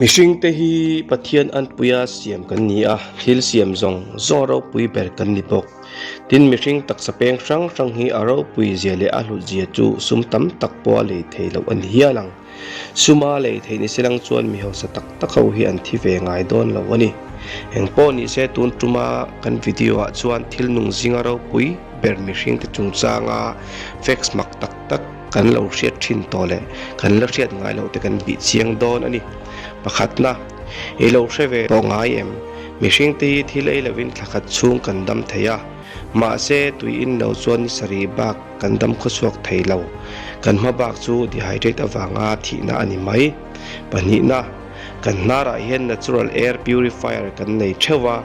Mihringte hi Pathian anpuia siam kan ni a, thil siam zawng zawng ropui ber kan ni bawk. Tin, mihring taksa peng hrang hrang hi a ropui zia leh a hlut zia chu sum tam tak pawha lei thei loh a ni hial ang. Suma lei theih ni selang chuan mi hausa tak tak ho hi an thi ve ngai dawn lo a ni. Engpawh ni se tun tuma kan video ah chuan thil nung zinga ropui ber mihringte chungchanga facts mak tak tak, Kan lo hriat thin tawh leh kan la hriat ngai loh te kan bih chiang dawn a ni. Pakhatna, i lo hre ve tawh ngai em? Mihring te hi thil ei lovin thla khat chhung kan dam thei a, mahse tui in lo chuan ni sarih bak kan dam khawchhuak thei lo. Kan hma bak chu dehydrate avanga thihna a ni mai. Pahnihna, kan hnarah hian natural air purifier kan nei theuh a,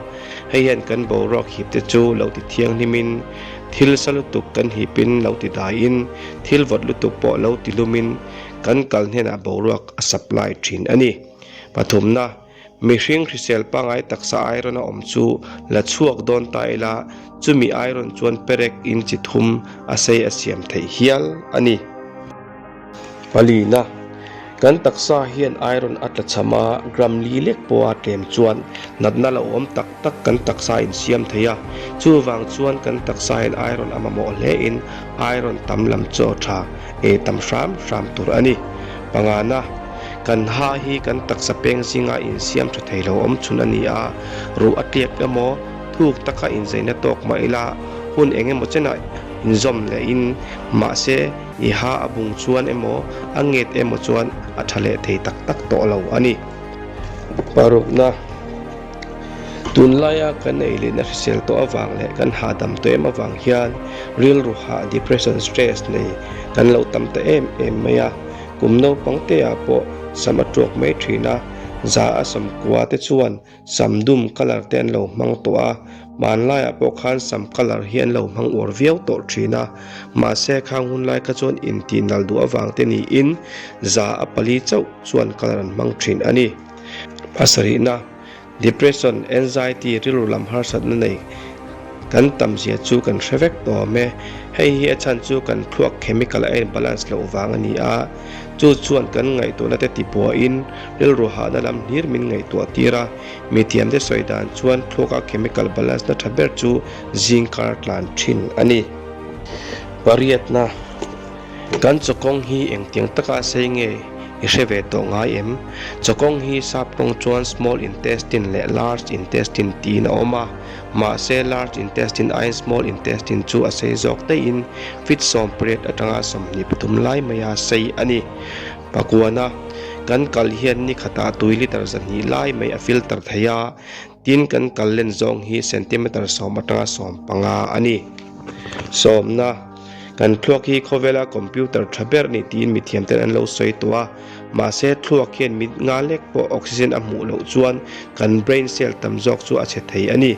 hei hian kan boruak hip te chu lo ti thianghlimin, Thil sa lutuk kan hipin lo ti daiin, thil vawt lutuk pawh lo ti lumin kan kal hnenah boruak a supply thin a ni. Pathumna, mihring hrisel pangai taksa iron a awm chu la chhuak dawn ta ila, chumi iron chuan perek in chi thum a sei a siam theih hial a ni. Palina, Kan taksa hian iron a tlachham a, gram li lek pawha tlem chuan natna lo awm tak tak kan taksa in siam thei a, chuvang chuan kan taksa hian iron a mamawh hle in iron tam lam chaw tha ei tam hram hram tur a ni. Pangana, Kan ha hi kan taksa peng zinga insiam tha thei lo awm chhun a ni a, ruh a tliak emaw thuk taka inzeina tawk mah ila hun eng emaw chenah inzawm lehin mahse, I ha a bung chuan emaw, a nget emaw chuan a tha leh thei tak tak tawh lo a ni. Parukna, Tunlaia kan ei lehna hrisel tawh avang leh kan hahdam tawh em avang hian rilru hah, depression, stress nei kan lo tam ta em em mai a. Kum naupang te ah pawh sam a tuak mai thin a, za a sawmkua te chuan Sam dum colour te an lo hmang tawh a, hmanlaiah pawh khan sam colour hi an lo hmang uar viau tawh thin a, mahse khang hun lai kha chuan intih nal duh avang te niin za a pali chauh chuan colour an hmang thin a ni. Pasarihna, Depression, anxiety, rilru lam harsatna nei kan tam zia chu kan hre vek tawh awm e. Hei hi a chhan chu kan thluak chemical a in balance loh vang a ni a, Chu chuan kan ngaihtuahna te tibuain rilru hahna lam hlir min ngaihtuah tir a, mithiamte sawi dan chuan thluaka chemical balance na tha ber chu zing kar tlan thin a ni. Pariatna, Kan chawkawng hi engtiang taka sei nge i hre ve tawh ngai em? Chawkawng hi sap tawng chuan small intestine leh large intestine tiin a awm a, Mahse, large intestine aiin small intestine chu a sei zawk daihin feet 18 atanga 23 lai maia sei a ni. Pakuana, kan kal hian ni khatah tui litre 200 lai mai a filter thei a, tin kan kal len zawng hi centimeter 10 atanga 15 a ni. Sawmna, Kan thluak hi khawvela computer tha ber ni tiin mithiamten an lo sawi tawh a, Mahse, thluak hian mit nga lek pawh oxygen a hmuh loh chuan kan brain cell tam zawk chu a chhe thei a ni.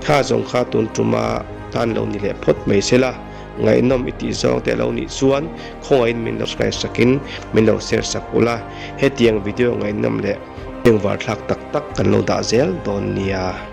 Kha zawng kha tun tuma tan lo ni leh phawt mai se la, ngaihnawm i tih zawng te a lo nih chuan khawngaihin min lo subscribe sakin min lo share sak ula, hetiang video ngaihnawm leh bengvarthlak tak tak kan lo dah zel dawn nia.